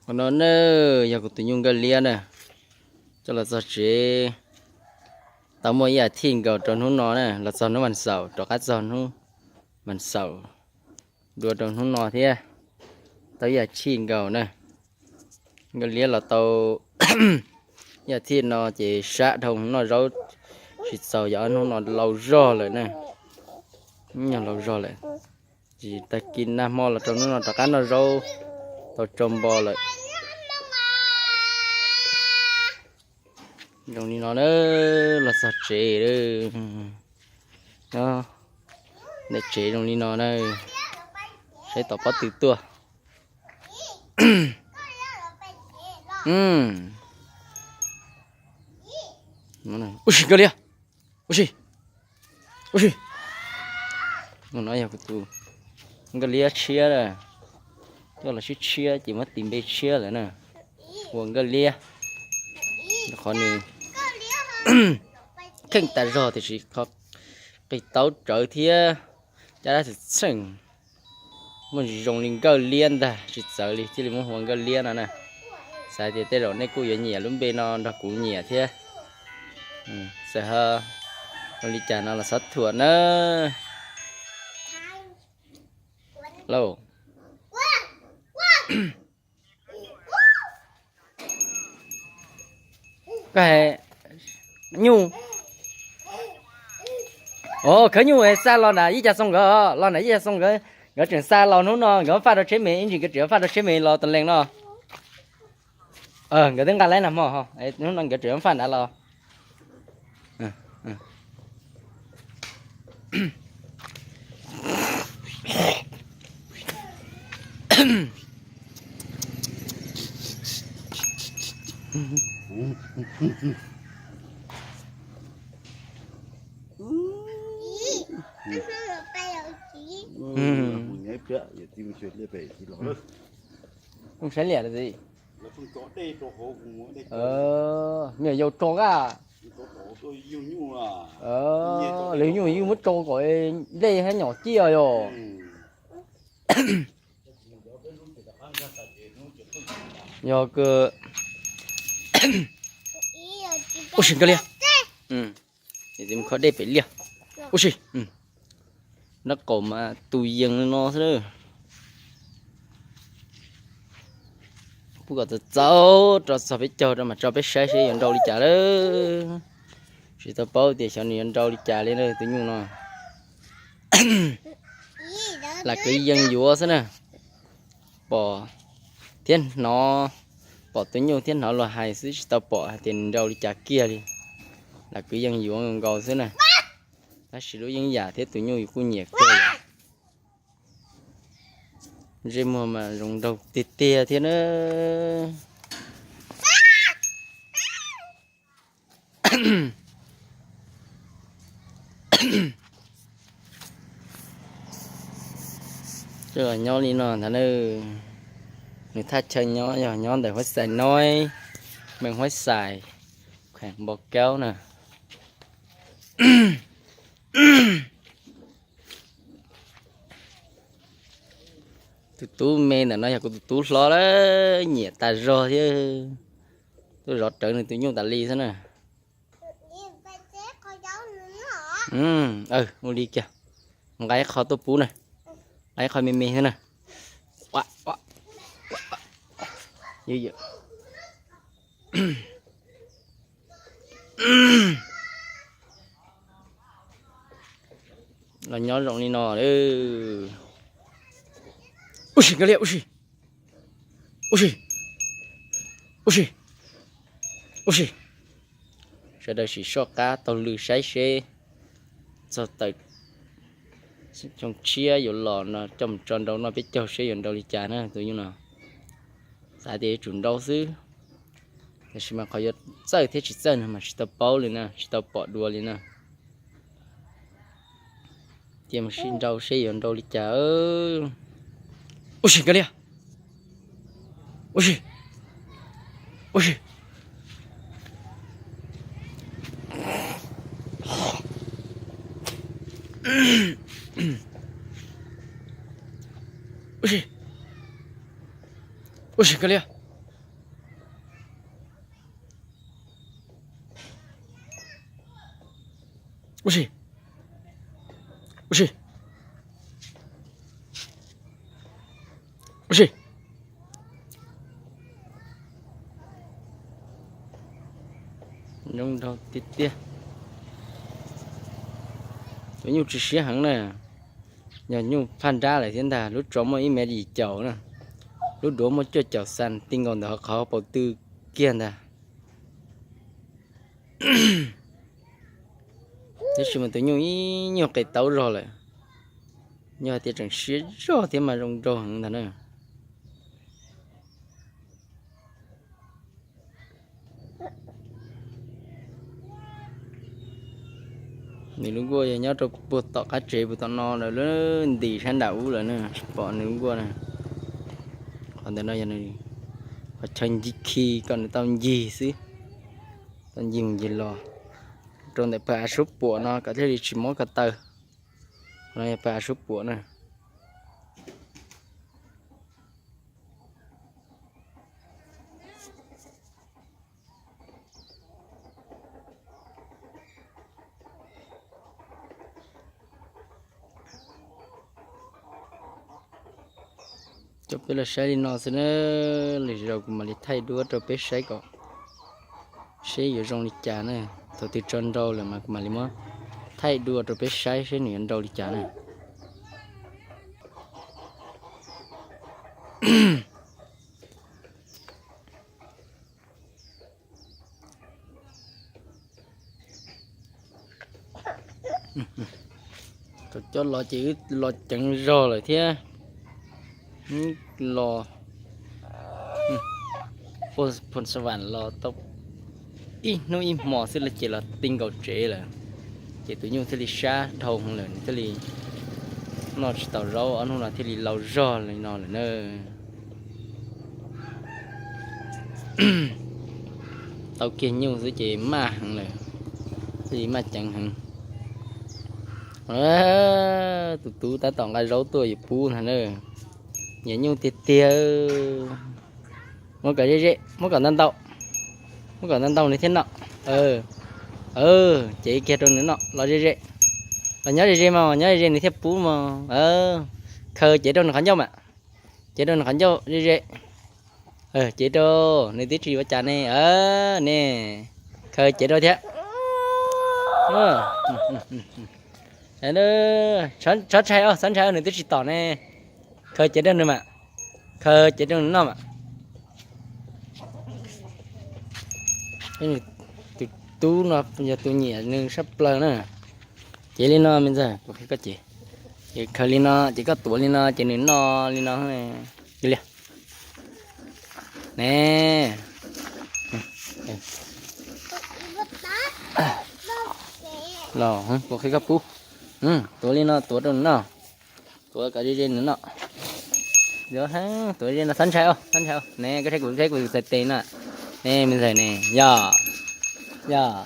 Qhov no na yog kuv tus nyuj nkawj liab na, coj los txog tsev tau muaj ib as thiv nkaus rau hnub no na, los txog hnub vas xaum rov qab txog hnub vas xaum dua rau hnub no thiab, tau ib as thiv nkaus na. Nkawj liab los tau ib as thiv no ces sab dhau noj zaub tsis txaus, yog ob hnub no laus zog lawm na, yog laus zog lawm. Tsis tag kis nag hmo los rau hnub no rov qab noj zaub tau tsau npo lawm. Zoo li no na, los txog tsev, ntawm tsev zoo li no na, saib tom pob tw tuaj. Ua si nkawj liab, ua si, ua si. No yog kuv tus nkawj liab tshiab, coj los sib tshiab ces muab tis npe tshiab lawm na, hu ua nkawj liab. Qhov nws kheej tas zog tiam sis qhov qis taub rawv thiab caj dab txheej muaj zoo li nkawj liab ntag, tsis txawv li thiaj li muab hu ua nkawj liab no na. Xav tias tej zaum nej kuj yuav nyiam lub npe no nrog kuv nyiam thiab. Txawm ho zoo li cas no los xav thuam na. Lauj, koj hais nyuj, o, khawb nyuj xa los nram ib co xoo nkawd, los nram ib co xoo nkawd, nkawd tseem xa los hnub no nkawd faj rau tsheb me ib ntsis, nkawd tseem faj rau tsheb me los tas lees no. Nkawd twb nqa laib nag hmo, hnub no nkawd tseem faj nrad los. Saib liam li, me nyuam yaus tso kab. Lawv nyuj yeej muab tso kom dej hab nyom ciaj yom. Yog kawg. Ua si nkawj liab. Mus kho dej pem liaj. Ua si. Nraub qaum mas tus yees no xwb. Pub kom txaus txaus rau txog peb caug rau mas tso peb saib seb yuav nrau li cas lawm. Tsis tau paub tias xyov nws yuav nrau li cas li na tus nyuj no. Lam kwv yees yuav xwb na. Pom thiab hnov, pom tus nyuj thiab hnov luag hais xwb tsis tau pom hais tias nws nrau li cas kiag li. Lam kwv yees yuav nkaus xwb na. Tab sis lub yeeb yam thiab tus nyuj yus kuj nyiam kawg. Ntsej muag mas zoo nraug tiag tiag thiab na. Nyob li no ntag na. Nws thaj chaw nyob yog nyob ntawm Huab Xais Noib, mees Huab Xais, kheem Npo Kaub na. Tus tub me ntawm no yog kuv tus tub hlob lawm, nyiam tas zog thiab. Tuaj zov rawv nws tus nyuj tas li xwb na. Ua li kiag, nqa ib qho tuaj pub na, nqa ib qho me me xwb na. Los nyob zoo li no. Ua si, nkawd liam, ua si, ua si, ua si, ua si. Sawv daws sim soj qab taug lw saib seb txog tawm xyoo tshiab yuav los no coj mus tso nrau noj peb caug seb yuav nrau li cas na tus nyuj no. Xav tias yuav tsum nrau xwb, tiam sis mas qhov yuav txawj thiab tsis txawj no mas tsis tau paub li na, tsis tau pom dua li na. Cia mus sib nrau seb yuav nrau li cas. Ua si, nkawd liam, ua si, ua si. Ua si, ua si, nkawd liam. Ua si, ua si, ua si. Zoo nraug tiag tiag. Tus nyuj tsis siab heev na. Yog nyuj phaj nrab lawm thiab ntag, lub tsov muaj ib mev yim caum na, lub duav muaj cuaj caum xas, ti nkaus ntawm qhov paus tw kiag ntag. Tab sis mas tus nyuj ib nyuag qis taub zog lawm. Yog hais tias tseem siab zog thiab mas zoo nraug heev ntag na. Nws lub nkuaj yog nyob rau puag tom qab tsev puag tom no lawm, ntim sab nram ub lawm na, tsis pom nws lub nkuaj na. Qhov ntawm no yog nws qhov chaw ncig khi kom nws tau ncig xwb, tau ncig mus ncig los. Rau ntawm pawg av suab puam no kom thiaj li tsis mob ko taw. No yog pawg av suab puam na. Coj peb los saib li no xwb na, lwm zaus kuv mam li thaij duab rau peb saib kom seb yuav zoo li cas na. Thaum twg tso nrau lawm mas kuv mam li muab thaij dua rau peb saib seb nws yuav nrau li cas na. Thaum coj los ces wb los ceev zog lawm thiab. Los, Phoos Xas Vas los tau ib hnub ib hmo xwb ces los ti nkaus tsev lawm. Ces tus nyuj thiaj li sab dhau lawm, nws thiaj li noj tsis tau zaub, ob hnub no thiaj li laus zog li no lawm na. Tau kiag nyuj xwb ces maj heev lawm, thiaj li maj ceev heev. Tus tub tab tom nqa zaub tuaj yuav pub ntag na. Nyiam nyuj tiag tiag. Muab kom ze ze, muab kom ntau ntau, muab kom ntau ntau nws thiaj noj. Cev kiag rau nws noj los ze ze. Los nyob ze ze mas, nyob ze ze nws thiaj pub mas. Khaws cev rau nws qhov ncauj mas. Cev rau nws qhov ncauj ze ze. Cev rau, nws twb tsis ua cas ne. Ne, khaws cev rau thiab. Txhob ntshai os, txhob ntshai os, nws twb tsis tom ne. Khaws cev rau nws mas, khaws cev rau nws noj mas. Tus tub no yog tus nyiam nws sab plaws na. Cev li no me ntxawg, kuv qhia koj cev. Ces khaws li no ces koj tuav li no ces nws noj li no. Li ne, los kuv qhia koj pub. Tuav li no tuav rau nws noj. Tuav kom ze ze nws noj. Tuav ze no, txhob ntshai os, txhob ntshai os ne, koj saib kuv, saib kuv txhais tes na. Ne me ntxawg ne, yog, yog.